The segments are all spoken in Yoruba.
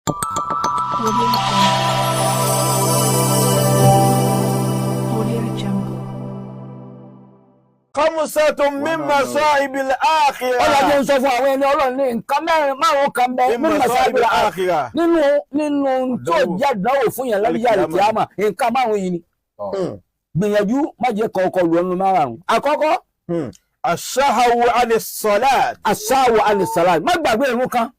Audio Jungle. Audio Jungle. خمسة من مصائب الآخرة. Ọlọ́jọ́ ń sọ fún àwọn ẹni Ọlọ́run ní nǹkan mẹ́rin márùn kan bẹ من mímọ̀ مصائب sábìlà الآخرة. nínú tó jẹ́ àdánwò fún yẹn lọ́jọ́ àlìkíyàmà, nǹkan 5 yìí ni. Gbìyànjú má jẹ́ kọ́ ọkọ̀ lù ọ́nù márùn. Àkọ́kọ́, السهو عن الصلاة. السهو عن الصلاة, má gbàgbé irun kan.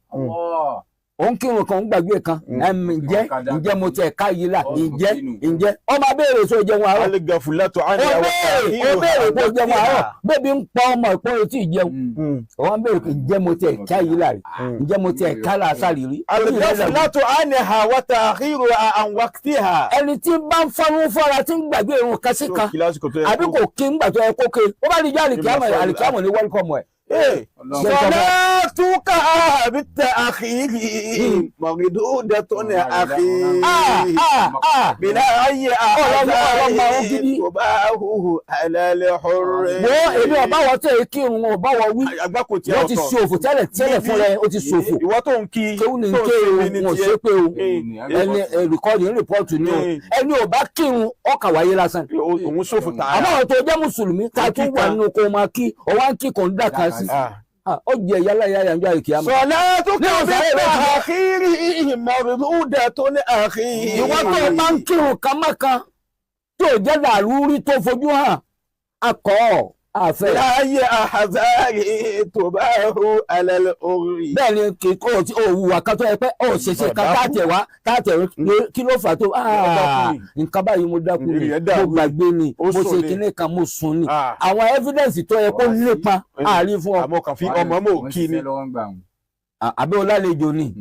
Òun kírun kan, òun gbàgbé kan. Ǹjẹ́ mo tẹ̀ ká yìí là? Ǹjẹ́ ọmọ abéèrè sọ jẹun àárọ̀? الغفلة عنها. Ó béèrè, ó béèrè kó jẹun àárọ̀. Bébí ń pa ọmọ ìpọ́n etí ìjẹun. Wọ́n béèrè pé ǹjẹ́ mo tẹ̀ ká yìí là rí? Ǹjẹ́ mo tẹ̀ ká làásàrì rí? الغفلة عنها وتأخيرها عن وقتها. Ẹni tí bá ń fọnú fọ́ra, tí ń gbàgbé irun kan sí kan, àbí kò kí ń gbà tó yẹ kó ké, ó bá di jẹ́ àlìkíámọ̀, àlìkíámọ̀ ní welcome ẹ̀. صلاتك بالتأخير مردودة أخي بلا أي أعذار تباه على الحر. Wo, èmi ọba wọ tẹ kírun, ọba wọ wí. Àgbákò tí Wọ́n ti ṣòfò tẹ́lẹ̀ tẹ́lẹ̀ fún rẹ, ó ti ṣòfò. Ìwọ tó ń kí Kéwù ní tó ń ké o, sinmi ní wọn ò tiẹ̀. ṣe pé o. Ẹni record report ni o. Ẹni ò bá kírun, ọkà wáyé lásán. Òun ṣòfò tààrà. Àmọ́ àwọn tó jẹ́ mùsùlùmí tá a tún wà nínú kó máa kí, ọwọ́ ń kí kò ń dà kan sí. Ó jẹ yálà yálà ń jọ àìkí àmọ́. صلاتك Ní ọ̀sán ẹ̀rọ بالتأخير مردودة أخي. Ìwọ tó o bá ń kírun kan mọ́kan tó jẹ́ làlúrí tó fojú hàn akọ àfẹ́. بلا أي أعذار تباه على الحر. Bẹ́ẹ̀ ni, kì í kó o tí o wùwà kan tó yẹ pé o ṣẹṣẹ kan táàtẹ̀ wá táàtẹ̀, kí ló fà tó? Nǹkan báyìí, mo dákú ni, mo gbàgbé ni, mo ṣe kinní kan, mo sùn ni. Àwọn evidence tó yẹ kó nípa àárín fún ọ. Àmọ́ kàn fi ọmọ mò kí ni. Àbí ọlálejò ni,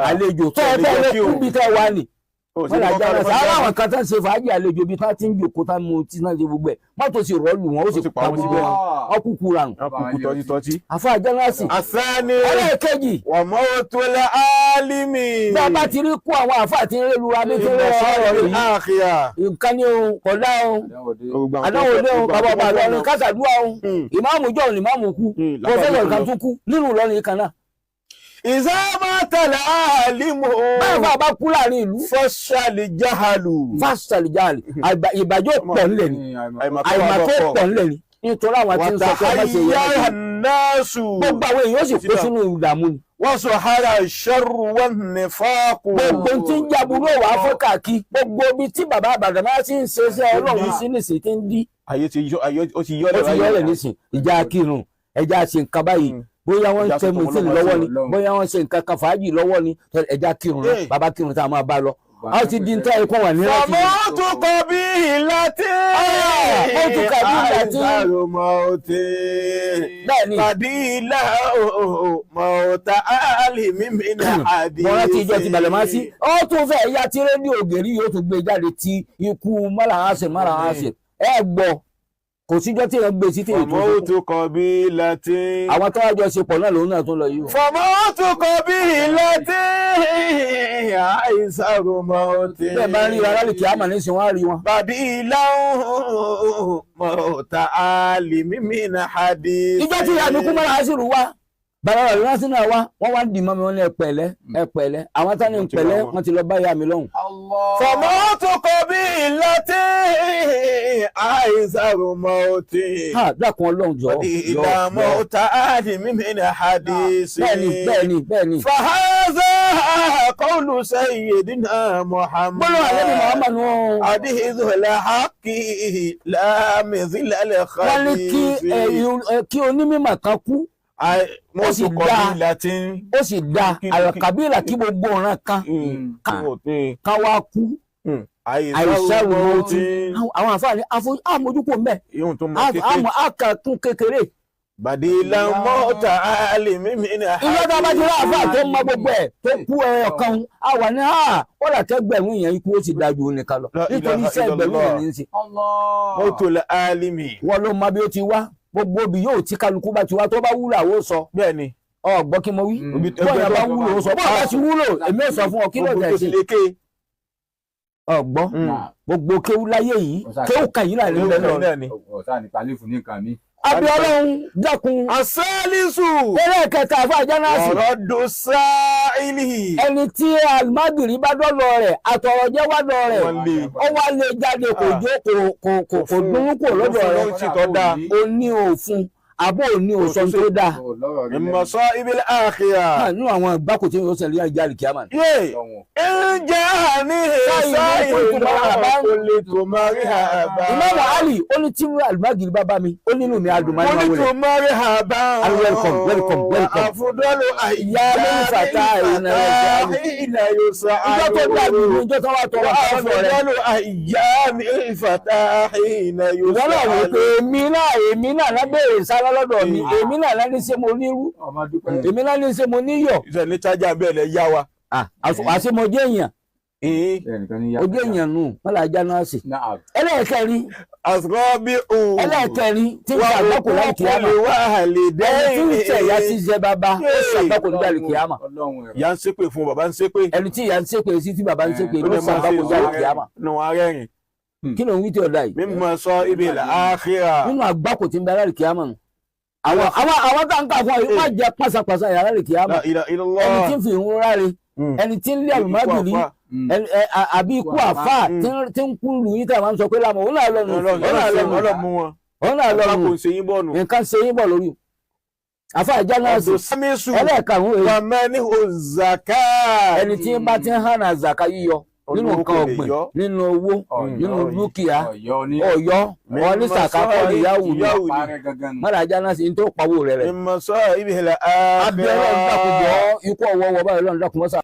àlejò tó yẹ pé kú bí tẹ́ wá ni wọ́n là jára sí ara àwọn kan tó ń ṣe fàájì, àlejò bíi tá ti ń jòkó, tá mu tí náà ṣe gbogbo ẹ̀, mọ́tò sì rọ́ọ̀lù wọn, ó sì pa gbogbo wọn, wọ́n kúkú ranù. Kúkú tọ́tí tọ́tí. Àfa jẹ́nẹ́sì. الثاني. Ẹlẹ́ẹ̀kejì. وموت العالم. Bí a bá ti rí kú àwọn àfa àti ń rélu abí tí ń rẹ́ ọ̀rọ̀ yìí. الآخرة. Nǹkan ní o, kọ̀dá o, àdáwò dé o. Bàbá ọba Ìlọrin kásàdúrà o. Ìmáàmù jọ̀ ní ìmáàmù kú, professor kan tún kú nínú Ìlọrin kan náà. إذا مات العالم. Báyìí fún àbá kú láàrin ìlú. فشا الجهل. فشا الجهل, ìbàjẹ́ pọ̀ ńlẹ̀ ni, àìmọ̀kẹ́ pọ̀ ńlẹ̀ ni, nítorí àwọn tí ń sọ pé ọmọ ṣe وتحير yẹn. الناس. Gbogbo àwọn èèyàn sì kó sínú ìdààmú ni. وظهر الشر والنفاق. Gbogbo tí ń jaburú wà á fọ́ káàkiri, gbogbo ibi tí bàbá àbàdàn máa ti ń ṣe iṣẹ́ Ọlọ́run sí nìsín tí ń dí. Ayé ti yọ, ayé ó ti Ó yọlẹ̀. ti yọlẹ̀ nísìn. Ìjà kírun, ẹja ṣe nǹkan báyìí, bóyá wọ́n ń Ìjà tẹ tuntun mùsùlùmí lọ́wọ́ lọ́wọ́ ni, Ọlọ́run. bóyá wọ́n ṣe nǹkan kan fàájì lọ́wọ́ ni, ẹja kírun náà. Bàbá kírun tá a máa bá lọ, a ti di níta ikú wà ní láti. فموت قبيلة. موت قبيلة. أيسر موت. Bẹ́ẹ̀ni. فضيلة موت عالم من حديث. Mo rántí ìjọ ti balẹ̀ máa sí, ó tún fẹ́ ya tí rédíò ògèrì yóò tún gbé jáde tí ikú mọ́là áṣẹ mọ́là áṣẹ. Ẹ gbọ́, kò síjọ́ tí èèyàn gbé sí tí èèyàn tó فموت قبيلة. Àwọn tó wájọ ṣe pọ̀ náà lòun náà tún lọ yìí o. فموت قبيلة أيسر موت. Bẹ́ẹ̀ bá ń rí ara lè kí á mà ní sin, wọ́n á rí wọn. فضيلة موت عالم من حديث. Ìjọ tí ìyá mi kú, mọ́là áṣìrù wá, bàbá rẹ̀ lọ́sìn náà wá, wọ́n wá ń dì mọ́ mi, wọ́n ní ẹ pẹ̀lẹ́, ẹ pẹ̀lẹ́. Àwọn tán ní Wọ́n ti pẹ̀lẹ́ bá wọn. Wọ́n ti lọ bá ìyá mi lọ́hùn. فموت قبيلة أيسر موت. Ha, dákun, Ọlọ́run jọ. إلى موت عالم من حديث. Bẹ́ẹ̀ni. فهذا قول سيدنا محمد. Gbọ́dọ̀ àlẹ́ mi Muhammad nù. حديث الحق لا مثل Wọ́n ní kí الخبيث. ẹ, kí onímọ̀ kan kú, ó sì موت dáa. قبيلة. Ó sì da àlàkàbílà kí gbogbo ọ̀ràn kan ká wá kú. أيسر موت. Àwọn àfáàní àmójúkò mbẹ. Ihun tó mọ kékeré. Àmọ́ àkàkùn kékeré. بديلا موت عالم من Ìjọ tó bá ti rí àfáà tó mọ gbogbo ẹ̀ tó kú ẹ ọ̀kan, a wà ní ó là kẹgbẹ̀rún yẹn ikú, ó sì dájú nìkan lọ, La nítorí ilaha iṣẹ́ ẹgbẹ̀rún illallah. yẹn ní í ṣe. موت العالم. Wọ́n ló mọ bí ó ti wá, gbogbo obì yóò tí kálukú bá ti wá, tó bá wúlò àwọn ò sọ. Bẹ́ẹ̀ni. Ọ gbọ́ kí mo wí? Bọ́ọ̀yà bá wúlò ó sọ, bọ́ọ̀ bá ti wúlò èmi ò sọ fún ọ kí ló Gbogbo tẹ̀ tó sí. ti lè ké. Ọgbọ́n gbogbo kéwú láyé yìí, kéwú kan yìí láàrin bẹ́ẹ̀ lọ. Náà ni. Ọ̀sán ní palífù ní nǹkan mi. Àbí Ọlọ́run dákun. Asálísù. Ẹlẹ́ẹ̀kẹta, àfa àjánásì. Ọ̀rọ̀ dùn sáìlì. Ẹni tí alimagiri bá dọ́lọ̀ rẹ̀, àtọ̀rọ̀jẹ́ wá dọ̀ rẹ̀, Wọ́n lé. ó wá lè jáde, kò jó, kò dúnú kò lọ́dọ̀ rẹ̀. Ó ti tọ́ da. Ó ní òfun àbó ò ní òsọ tó dáa. Ìmọ̀sọ́ ibil àkìyà. Nínú àwọn ìgbáko tí yóò ṣẹlẹ̀ yára jáde kíámà. Yé! Ǹjẹ́ ní Sáyìn sáyìn ló náà kó kò lè tó máa rí àbá. Ìmáàmù Ali, ó ní tí alimagiri bá bá mi, ó nínú mi adùn máa ń Mo ní wọlé. tó máa rí àbá. Welcome, welcome, welcome. Àfúdọ́lù Ìyá lórí fàtà ìnà ìnà yóò sọ Ìjọ tó dàbí ní ìjọ tó wà tọrọ àfọ rẹ. Àfúdọ́lù àyà mi fàtà ìnà yóò Ìwọ sọ náà wò pé èmi náà lábẹ́rẹ̀ sára lọ́dọ̀ mi, èmi náà láti ṣe mo nírú, èmi náà ní ṣe mo níyọ̀. Ìṣẹ̀ ní chájà bẹ́ẹ̀ lẹ yá wa. Àṣé mo jẹ́ èèyàn, ojú èèyàn nù wọn là já náà sí. Ẹlẹ́ẹ̀kẹrin. Àsọ́bí òun. Ẹlẹ́ẹ̀kẹrin tí ń ṣe àgbákò láì kíyàmà, Wà á lè ẹni tí ń dẹ́yìn. ṣe ìyá sí jẹ bàbá, ó ṣe àgbákò nígbà lè kíyàmà. Ìyá ń ṣépè fún, bàbá ń ṣépè. Ẹni tí ìyá ń ṣépè sí, tí bàbá ń ṣépè, ló Ó lè ṣe máa àgbákò ṣe nígbà lè kíyàmà. nù arẹ́rìn. Kí ló ń wí tí ọ̀dà yìí? Mímọ sọ ibi àkírà. Nínú àgbákò tí ń bẹ láì kíyàmà nù. Àwọn tá ń kà fún ọ yìí, má jẹ pàṣàpàṣà yàrá lè kíyàmà. Ẹni tí ń fi ìhun ráre, ẹni tí ń lé àlùmágìrì, àbí ikú àfà tí ń kú lù yín, tá a máa ń sọ pé lámọ̀ òun náà lọ́nu, òun náà lọ́nu, Ọlọ́mú wọn. òun náà Ọlọ́mú lọ́nu. kò ṣe yín bọ́ọ̀nù. Nǹkan ṣe yín bọ̀ lórí àfà ìjà náà sì. Ọ̀dọ̀ Samisu. Ẹlẹ́ẹ̀karùn-ún èyí. Wàmẹ́ni òzàká. Ẹni tí ń bá ti ń hànà zàkà yíyọ nínú Olówó nǹkan kò lè ọ̀gbìn, yọ. nínú owó, nínú dúkìá, ọ̀yọ́ onísàkà kọ́ ìyáwó ni mọ́ra ajá náà sì ń tó pawó rẹ̀. Mímọ sọ ibi àkírà. Abẹ́ Ọlọ́run dákun jọ, ikú ọ̀wọ́wọ́ báyìí, Ọlọ́run dákun mọ́sà.